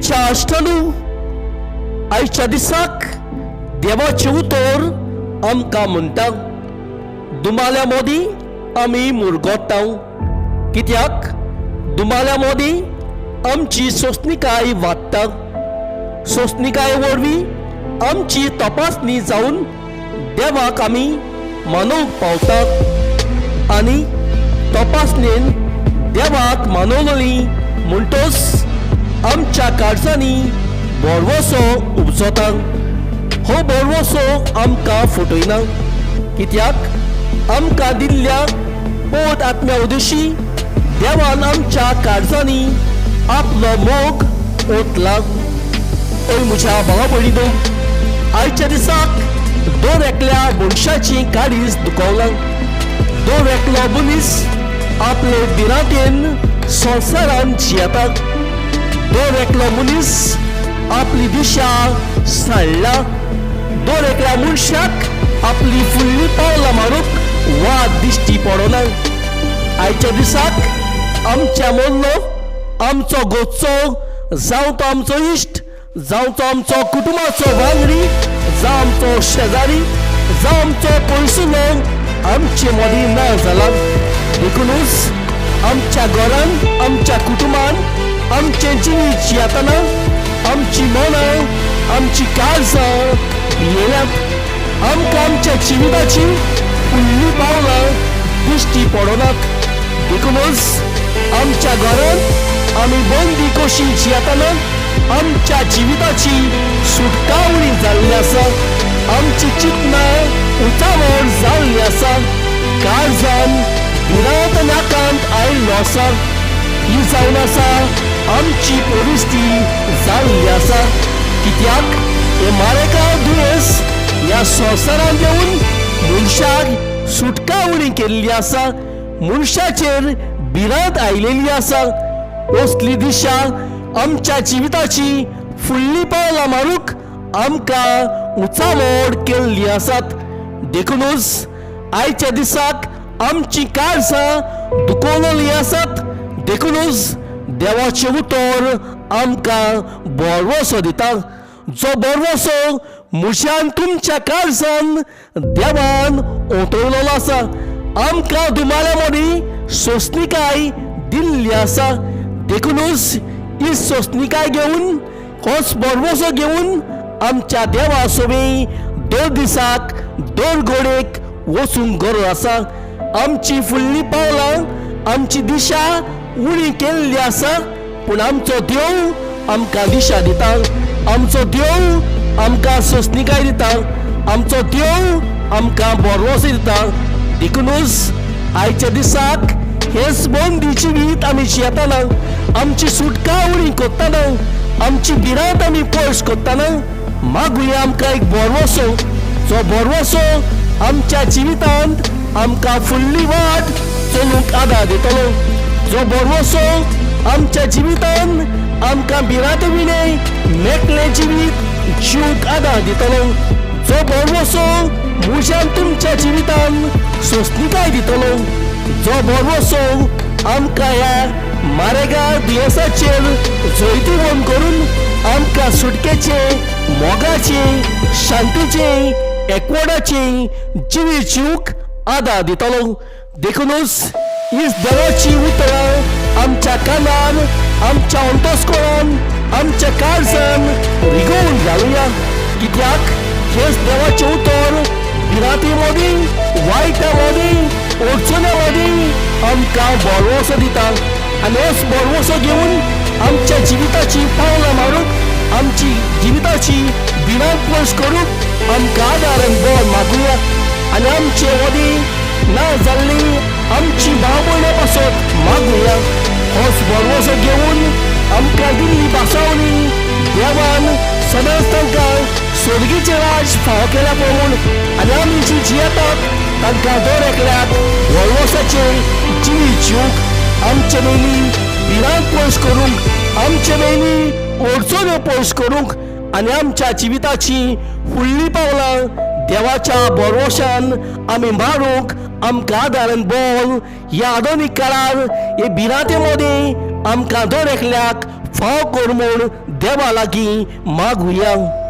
मोगीच्या आश्टनू, आयच्या दिसाक देवाचें उतर आमकां म्हणटा, दुमाल्या मोदी आमी मुरगोता. कित्याक दुमाल्या मोदी आमची सोंसणिकाय वाडटा. सोंसणिकाय वरवीं आमची तपासणी जावन देवाक आमी मानोवंक पावतात आनी तपासणेन देवाक मानवली म्हणटोच आमच्या काळजांनी भरवसो उपजता. हो भरवसो आमकां फटयना, कित्याक आमकां दिल्ल्या पवित्र आत्म्या उदेशी देवान आमच्या काळजांनी आपलो मोग ओतला. ओय म्हज्या भावा भयणीनो, आयच्या दिसाक दर एकल्या मनशाची काळीज दुखवलां. दर एकलो मनीस आपले भिरांतेन संवसारान जियेता. दर एकलो मनीस आपली दिशा सांडला. दर एकल्या मनशाक आपली फुडली पावलां मारूंक वाट दिश्टी पडना. आयच्या दिसाक आमच्या मोडलो आमचो गोचो, जावं तो आमचो इश्ट, जावं तो आमचो कुटुंबाचो वांगडी, जावं आमचो शेजारी, जावं आमचो पयसुलो आमचे मदीं ना जाला. देखुनूच आमच्या घरान, आमच्या कुटुंबान आमचें जिवीत जियेतना आमची मनां, आमची काळजां भियेल्यात. आमकां आमच्या जिविताची फुडली पावलां दिश्टी पडनात. देखुनूच आमच्या घरांत आमी बंदी कशी जियेतना आमच्या जिविताची सुटकावणी जाल्ली आसा. आमची चिंतनां उचावर जाल्ली आसा. काळजान भिरांत नाकांत आयिल्लो आसा. ही जावन आसा आमची परिस्थिती जाल्ली आसा, कित्याक हे मारेका दुयेंस ह्या संवसारांत येवन मनशाक सुटकावणी केल्ली आसा. मनशाचेर भिरांत आयलेली आसा. असली दिशा आमच्या जिविताची फुडली पावलां मारूंक आमकां उचामोड केल्ली आसात. देखुनूच आयच्या दिसाक आमची काळजां दुखवलेली आसात. देखुनूच देवाचें उतर आमकां भरवसो दिता, जो भरवसो म्हज्यान तुमच्या काळजान देवान ओतवलेलो आसा. आमकां दुमाल्या मदीं सोंसणिकाय दिल्ली आसा. देखुनूच ही सोंसणिकाय घेवन, होच भरवसो घेवन आमच्या देवा सोबी दर दिसाक, दर घडयेक वचूंक गरज आसा. आमची फुडली पावलां, आमची दिशा उणी केल्ली आसा, पूण आमचो देव आमकां दिशा दिता. आमचो देव आमकां सोंसणिकाय दिता. आमचो देव आमकां भरवसो दिता. देखुनूच आयच्या दिसाक हेच बंदी जिवीत आमी जियेतना, आमची सुटका उणी करतना, आमची भिरांत आमी पयस करतना मागुया आमकां एक भरवसो, जो भरवसो आमच्या जिवितांत आमकां फुडली वाट चलूंक आदार दितलो, जो भरवसो आमच्या जिवितांत आमकां भिरांते विणे मेकळें जिवीत जिवंक आदार दितलो, जो भरवसो म्हज्यान तुमच्या जिवितांत सोंसणिकाय दितलो, जो भरवसो आमकां ह्या मारेगार दुयेंसाचेर जैतिवंत करून आमकां सुटकेचे, मोगाचे, शांतीचे, एकवटाचे जिवीत जिवंक आदार दितलो. देखुनूच हीच देवाची उतरां आमच्या कानार, आमच्या अंतस्करणान, आमच्या काळजान रिगोवन घालुया, कित्याक हेच देवाचें उतर भिरांती मदीं, वायटा मदीं, अडचण्या मदीं आमकां भरवसो दिता आनी होच भरवसो घेवन आमच्या जिविताची पावलां मारूंक, आमची जिविताची भिरांत पयस करूंक आमकां आदार आनी बळ मागुया आनी आमचे मदीं ना जाल्ली आमची भाव भयणां पासत मागुया. होच भरवसो घेवन आमकां दिल्ली भासावणी देवान सदांच तांकां स्वर्गीचें राज फावो केल्या प्रमाण आनी आमी जी जियेतात तांकां दर एकल्याक भरवसाचें जिवीत जिवंक, आमचे वयली भिरांत पयस करूंक, आमचे वयली अडचण्यो पयस करूंक आनी आमच्या जिविताची फुडली पावलां देवाच्या भरवशान आमी मारूंक आमकां आदार आनी बळ ह्या आधुनीक काळार हे भिरांते मदीं आमकां दर एकल्याक फाव कर म्हूण देवा लागीं मागुया.